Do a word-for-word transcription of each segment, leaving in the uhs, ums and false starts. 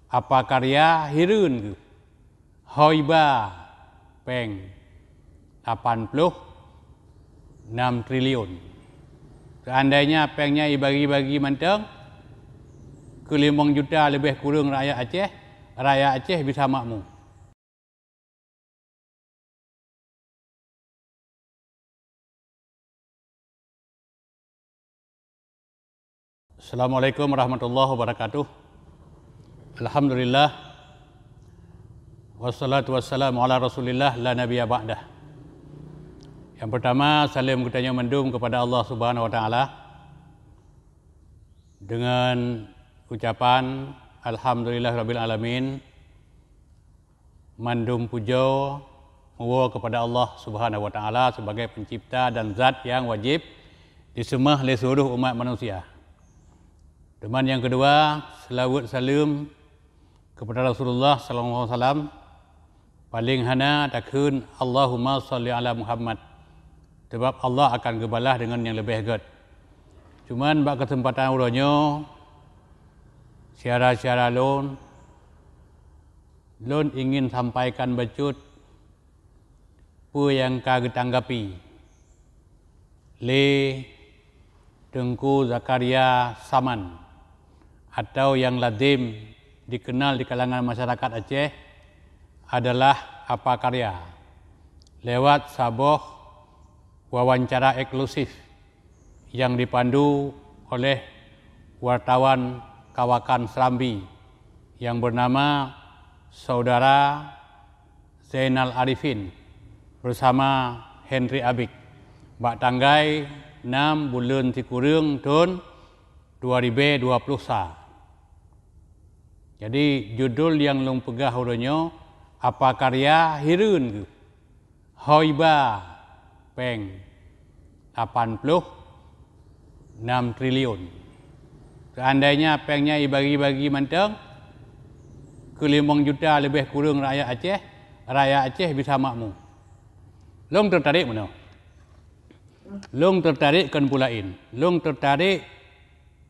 Apa Karya hireuen geuh ho iba péng lapan ploh nam triliun. Seandainya péng nyan ibagi-bagi mantong keu limong juta leubeh kureueng rakyat Aceh, rakyat Aceh bisa makmu. Assalamualaikum warahmatullahi wabarakatuh. Alhamdulillah. Wassalatu wassalamu ala Rasulillah la nabiyya ba'dah. Yang pertama, saleuem geutanyoe mandum kepada Allah Subhanahu wa Taala dengan ucapan alhamdulillahirabbil alamin. Mandum pujoe meuwoe kepada Allah Subhanahu wa Taala sebagai pencipta dan zat yang wajib diseumah lé seluruh umat manusia. Teuma nyang keudua, seulaweuet saleuem kepada Rasulullah sallallahu alaihi wasallam, paleng hana takheun Allahumma shalli ala Muhammad, sabab Allah akan geubalah deungon nyang leubeh gét. Cuman bak keuseumpatan uroe nyoe, syedara-syedara lôn, lôn ingin sampaikan bacut peue nyang ka geutanggapi lé Teungku Zakaria Saman, atau nyang lazem dikenal di kalangan masyarakat Aceh adalah Apa Karya, lewat saboh wawancara eksklusif nyang dipandu oleh wartawan Kawakan Serambi nyang beunama Saudara Zainal Arifin beusama Henry Abik bak tanggai nam buleuen sikureueng thon dua ribèe dua ploh sa. Jadi, judul nyang lôn peugah uroe nyoe, Apa Karya hireuen geuh ho iba péng lapan ploh nam triliun. Seandainya péng nyan ibagi-bagi mantong keu limong juta leubeh kureueng rakyat Aceh, rakyat Aceh bisa makmu. Lôn teutarek meunoe. Lôn teutarek kon peue laén. Lôn teutarek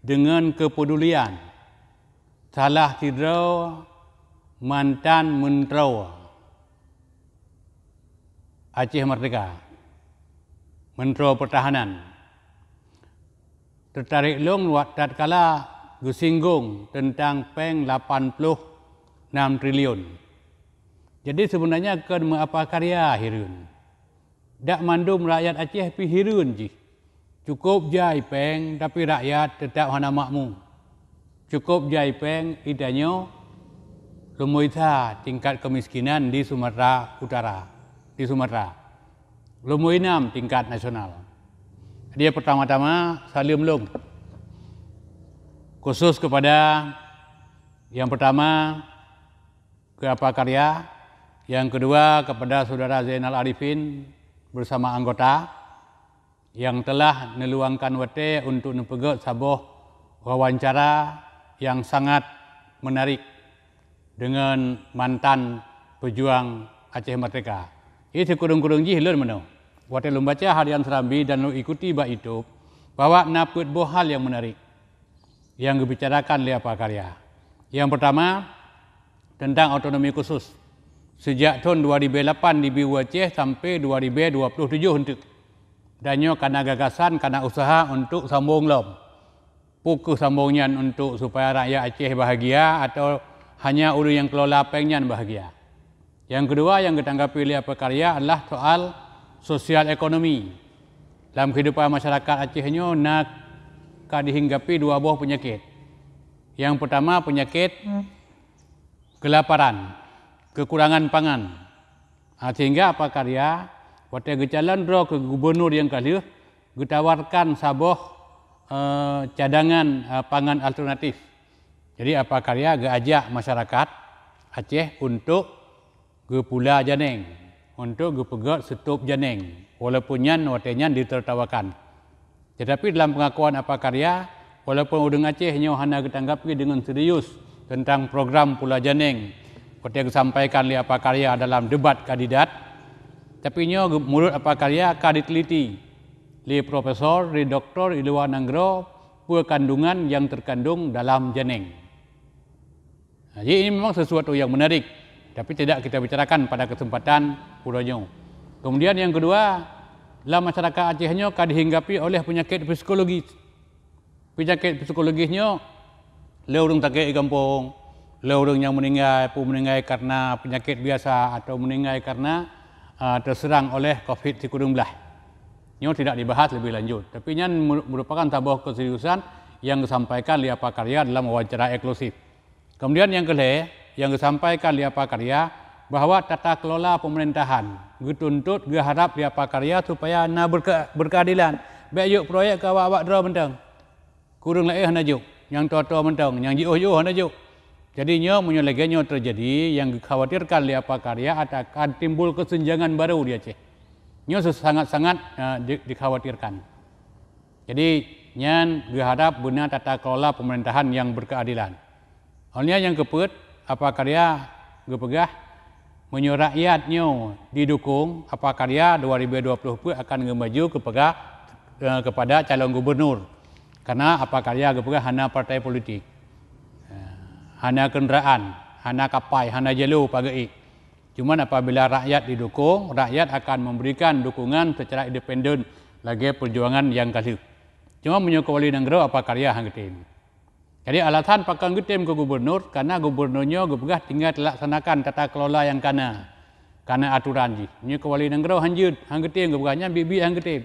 deungon keupedulian salah sidroe mantan meuntroe Aceh Merdeka, Meuntroe Peurtahanan, teutarek lôn wat tatkala geusinggong teuntang péng lapan ploh nam triliun. Jadi, seubeunanya kon meu Apa Karya hireuen. Dak mandum rakyat Aceh pih hireuen jih. Cukôp jai péng, tapi rakyat teutap hana makmu. Cukôp jai péng, geutanyoe lumboi sa tingkat keumiskinan di Sumatera Utara, di Sumatera. Lumboi nam tingkat nasional. Jadi, peurtama-tama, saleuem lôn khusus keupada, nyang peurtama, keu Apa Karya, nyang keudua keupada Saudara Zainal Arifin beusama anggota nyang teulah neuluangkan watèe untuk neupeugèt saboh wawancara nyang sangat meunarik deungon mantan peujuang Aceh Merdeka. Jih sikureueng-kureueng jih lôn meunoe. Watèe lôn baca harian Serambi dan lôn ikuti bak YouTube, bahwa na peuet boh hal nyang meunarik nyang geubicarakan lé Apa Karya. Nyang peurtama, teuntang otonomi khusus. Seujak thon dua ribèe lapan dibi u Aceh sampoe dua ribèe dua ploh tujoh eunteuk. Dan nyoe kana gagasan, kana useuha untuk sambong lom. Peu kheueh sambong nyan untuk supaya rakyat Aceh bahagia atau hanya ureueng nyang keulola péng nyan bahagia? Nyang keudua nyang geutanggapi lé Apa Karya adalah soal sosial ekonomi. Lam keuhidupan masyarakat Aceh nyoe na ka jihinggapi dua boh peunyakét. Nyang peurtama peunyakét keulaparan, keukurangan pangan. Ha, sehingga Apa Karya watèe geucalon droe keu gubunur nyang ka lheueh geutawarkan saboh, eh, cadangan, eh, pangan alternatif. Jadi Apa Karya geuajak masyarakat Aceh untuk geupula janeng, untuk geupeugèt seutôp janeng, walaupun nyan watèe nyan ditertawakan. Tetapi dalam pengakuan Apa Karya, walaupun ureueng Aceh nyoe hana geutanggapi deungon serius teuntang program pula janeng watèe geusampaikan lé Apa Karya dalam debat kandidat, tapi nyoe geu-, meunurot Apa Karya ka diteliti lé profesor, lé doktor di luwa nanggroe peue kandungan nyang teukandong dalam janeng. Jadi ini memang sesuatu yang menarik, tapi tidak kita bicarakan pada kesempatan uroe nyoe. Kemudian yang kedua, lam masyarakat Aceh nyoe ka dihinggapi oleh penyakit psikologis. Penyakit psikologis nyoe, le ureuëng sakét di gampông, le ureuëng nyang meuninggai, peue meuninggai karena penyakit biasa atau meuninggai karena uh, terserang oleh covid sikureueng blah. Nyoe tidak dibahas lebih lanjut, tapi nyan merupakan saboh keseriusan yang disampaikan oleh Apa Karya dalam wawancara eksklusif. Kemudian nyang keulhée, nyang geusampaikan lé Apa Karya bahwa tata kelola pemerintahan geutuntot geuharab lé Apa Karya supaya na berke-, berkeadilan. Bék yôk proyek keu awak-awak droe mantong. Keu ureuëng laén hana jôk, nyang toe-toe mantong, nyang jiôh-jiôh hana jôk. Jadi nyoe meunyoe lagée nyoe teujadi, nyang geukhawatirkan lé Apa Karya atakan timbul keuseunjangan baru di Aceh. Nyoe sangat-sangat uh, di, dikhawatirkan. Jadi nyan geuharab beuna tata kelola pemerintahan nyang berkeadilan. Awak nyan nyang keupeuet, Apa Karya geupeugah, meunyoe rakyat nyoe didukong, Apa Karya dua ribu dua puluh peuet akan geumaju kepada calon gubernur. Karena Apa Karya geupeugah hana partai politik, hana kenderaan, hana kapai, hana jalo pageue. Cuman apabila rakyat didukong, rakyat akan memberikan dukungan secara independen lagée perjuangan nyang ka lheueh. Cuma meunyoe keu wali nanggroe Apa Karya han geutem. Jadi alasan pakon geutem keu gubernur, karena gubernur nyoe geupeugah tinggai telaksanakan tata kelola nyang kana, kana aturan jih. Meunyoe keu wali nanggroe han jeuet, han geutem geupeugah nyan biet-biet han geutem.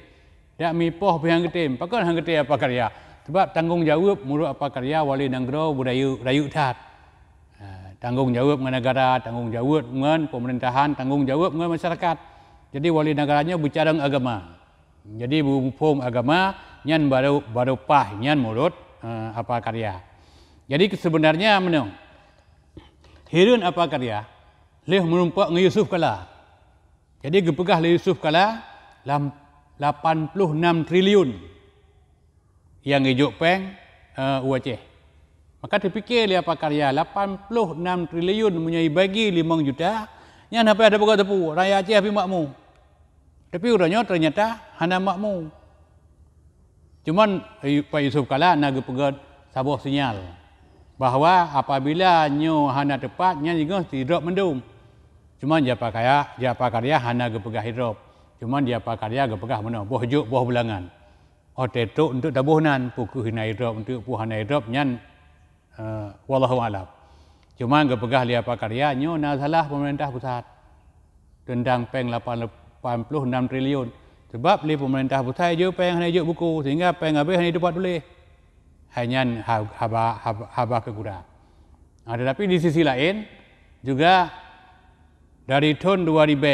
Dak mipoh pih han geutem, pakon han geutem Apa Karya? Sebab tanggong jaweueb meunurot Apa Karya wali nanggroe beurayeuk-rayeuk that. Ha, tanggong jaweueb ngon negara, tanggong jaweueb ngon pemerintahan, tanggong jaweueb ngon masyarakat. Jadi wali negara nyoe beucarông agama. Jadi beuphom agama nyan baru baru paih nyan meunurot uh, Apa Karya. Jadi sebenarnya meunoe, hireuen Apa Karya lheueh meurumpok ngon Yusuf Kala. Jadi geupeugah lé Yusuf Kala lam lapan puluh enam triliun nyang geujok péng uh, u Aceh. Maka teupike lé Apa Karya lapan puluh enam triliun meunyoe ibagi limong juta, nyan hana payah teupeugah teupeu, rakyat Aceh pih makmu. Tapi uroe nyoe ternyata hana makmu. Cuman Pak Yusuf Kala na geupeugah saboh sinyal bahwa apabila nyoe hana teupat, nyan jigoe sidrop mandum. Cuman Apa Karya, Apa Karya hana geupeugah idrop. Cuman Apa Karya geupeugah meunoe, boh jôk boh beulangan. Watée trok untuk taboh nan, peu kheueh na idrop, untuk peu hana idrop nyan uh, wallahu alam. Cuma geupeugah lé Apa Karya nyoe na salah pemerintah pusat tentang péng lapan puluh enam triliun. Sebab lé pemerintah pusat jok péng hana jok buku, sehingga péng habéh hana dipat tuléh. Hai nyan haba haba, haba keu gura. Ha, tetapi di sisi lain juga dari thon dua ribu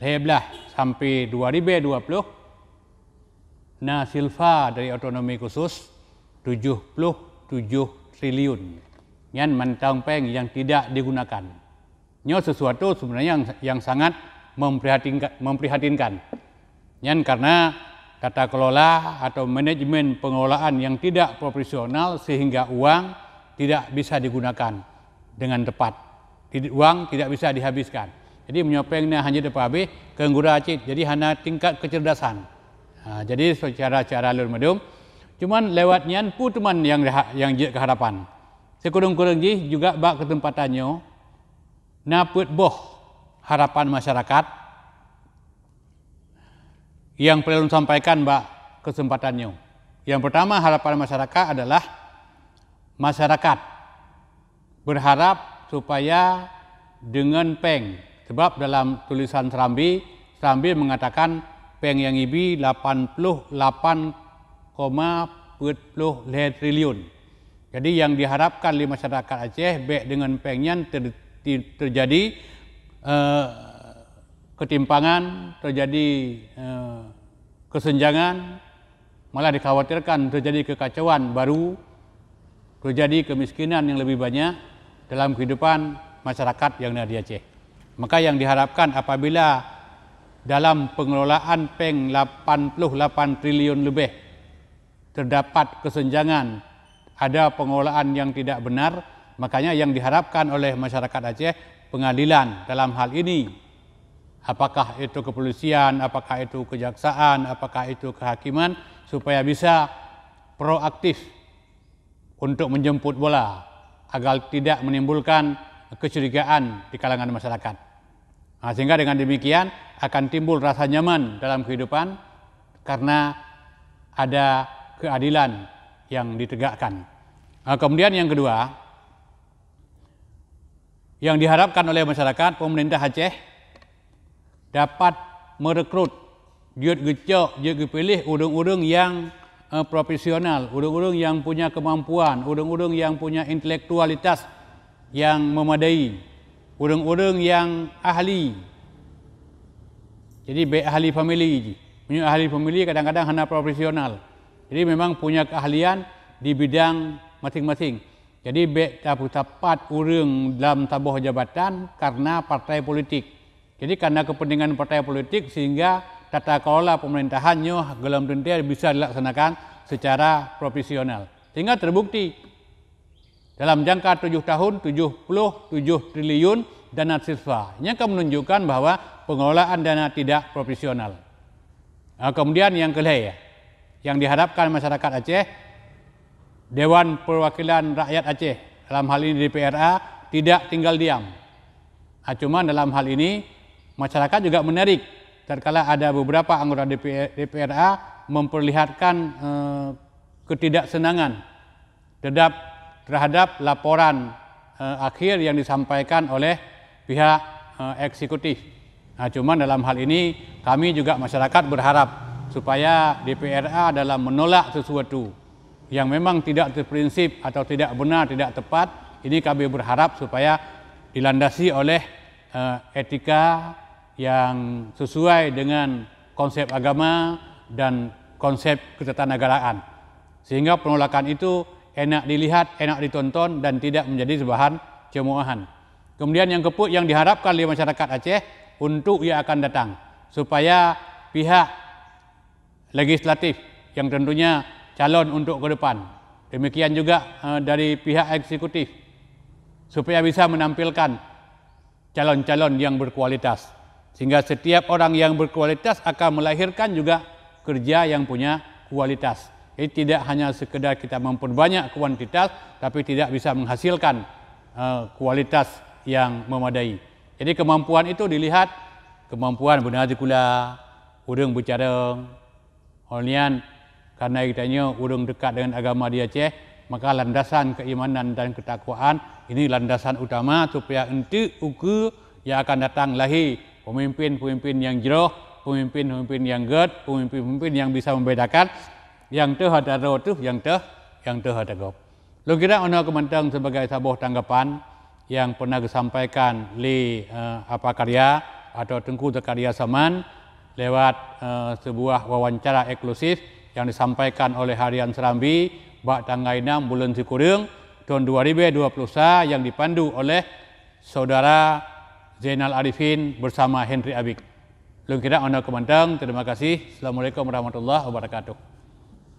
lhée blah sampai dua ribu dua puluh na silfa dari otonomi khusus tujuh puluh tujuh triliun. Nyan mantong péng yang tidak digunakan. Nyoe sesuatu sebenarnya yang, yang sangat memprihatinkan, memprihatinkan. Nyan karena tata kelola atau manajemen pengelolaan yang tidak profesional sehingga uang tidak bisa digunakan dengan tepat. Uang tidak bisa dihabiskan. Jadi meunyoe péng na hana teupeuhabéh, keu gura cit. Jadi hana tingkat kecerdasan. Ha, jadi secara-cara lôn meudum, cuman lewat nyan peue teuma nyang, nyang jeuet keu harapan. Sikureueng-kureueng jih juga bak keuseumpatan nyoe na peuet boh harapan masyarakat yang perlu sampaikan bak keuseumpatan nyoe. Yang pertama, harapan masyarakat adalah masyarakat berharap supaya dengan péng, sebab dalam tulisan Serambi, Serambi mengatakan péng nyang ibi lapan puluh lapan koma peuet puluh lhée triliun. Jadi yang diharapkan lé masyarakat Aceh bék dengan péng nyan ter, terjadi uh, ketimpangan, terjadi uh, kesenjangan, malah dikhawatirkan terjadi kekacauan baru, terjadi kemiskinan yang lebih banyak dalam kehidupan masyarakat yang ada di Aceh. Maka yang diharapkan apabila dalam pengelolaan péng lapan puluh lapan triliun lebih terdapat kesenjangan, ada pengelolaan yang tidak benar, makanya yang diharapkan oleh masyarakat Aceh pengadilan dalam hal ini. Apakah itu kepolisian, apakah itu kejaksaan, apakah itu kehakiman, supaya bisa proaktif untuk menjemput bola. agar tidak menimbulkan kecurigaan di kalangan masyarakat. Ha, sehingga dengan demikian akan timbul rasa nyaman dalam kehidupan karena ada keadilan yang ditegakkan. Ha, kemudian yang kedua, yang diharapkan oleh masyarakat, pemerintah Aceh dapat merekrut, jeuet geucok, jeuet geupiléh ureuëng-ureuëng nyang, eh, profesional, ureuëng-ureuëng nyang punya kemampuan, ureuëng-ureuëng nyang punya intelektualitas nyang memadai, ureuëng-ureuëng nyang ahli. Jadi, bék ahli famili jih. Meunyoe ahli famili kadang-kadang hana profesional. Jadi, memang punya keahlian di bidang masing-masing. Jadi, bék tapeusapat ureuëng dalam saboh jabatan karena partai politik. Jadi, karena kepentingan partai politik sehingga tata kelola pemerintahan nyoe golom teuntée bisa dilaksanakan secara profesional. Sehingga terbukti dalam jangka tujuh tahun, tujuh puluh tujuh triliun dana siswa. Ini akan menunjukkan bahwa pengelolaan dana tidak profesional. Ah, kemudian yang kelhée, yang diharapkan masyarakat Aceh, Dewan Perwakilan Rakyat Aceh, dalam hal ini D P R A, tidak tinggal diam. Ah, cuman dalam hal ini, masyarakat juga menarik tatkala ada beberapa anggota D P R, D P R A memperlihatkan, eh, ketidaksenangan terhadap, terhadap laporan, eh, akhir yang disampaikan oleh pihak, eh, eksekutif. Nah, cuman dalam hal ini, kami juga masyarakat berharap supaya D P R A dalam menolak sesuatu yang memang tidak terprinsip atau tidak benar, tidak tepat, ini kami berharap supaya dilandasi oleh, eh, etika yang sesuai dengan konsep agama dan konsep ketatanegaraan, sehingga penolakan itu enak dilihat, enak ditonton, dan tidak menjadi bahan cemoahan. Kemudian, yang keupeuet yang diharapkan oleh masyarakat Aceh untuk yang akan datang, supaya pihak legislatif yang tentunya calon untuk ke depan, demikian juga, eh, dari pihak eksekutif, supaya bisa menampilkan calon-calon yang berkualitas, sehingga setiap orang yang berkualitas akan melahirkan juga kerja yang punya kualitas. Jadi, tidak hanya sekedar kita memperbanyak kuantitas, tapi tidak bisa menghasilkan, eh, kualitas yang memadai. Jadi, kemampuan itu dilihat, kemampuan beuna sikula, ureuëng beucarông, Óh lheueh nyan, karena geutanyoe ureuëng dekat dengan agama di Aceh, maka landasan keimanan dan ketakwaan ini landasan utama supaya eunteuk ukeue nyang akan datang lahé peumimpén-peumimpén nyang jroh, peumimpén-peumimpén nyang gét, peumimpén-peumimpén nyang bisa membedakan nyang teuh ata droe teuh, nyang teuh, nyang teuh ata gob. Lôn kira 'oh noe keumantong sebagai saboh tanggapan nyang pernah geusampaikan lé, eh, Apa Karya atau Teungku Zakaria Saman lewat, eh, sebuah wawancara eksklusif yang disampaikan oleh Harian Serambi bak tanggai nam buleuen sikureueng thon dua ribèe dua ploh sa nyang dipandu oleh Saudara Zainal Arifin bersama Henry Abik. Lôn kira 'oh noe keumantong. Terima kasih. Assalamualaikum warahmatullahi wabarakatuh.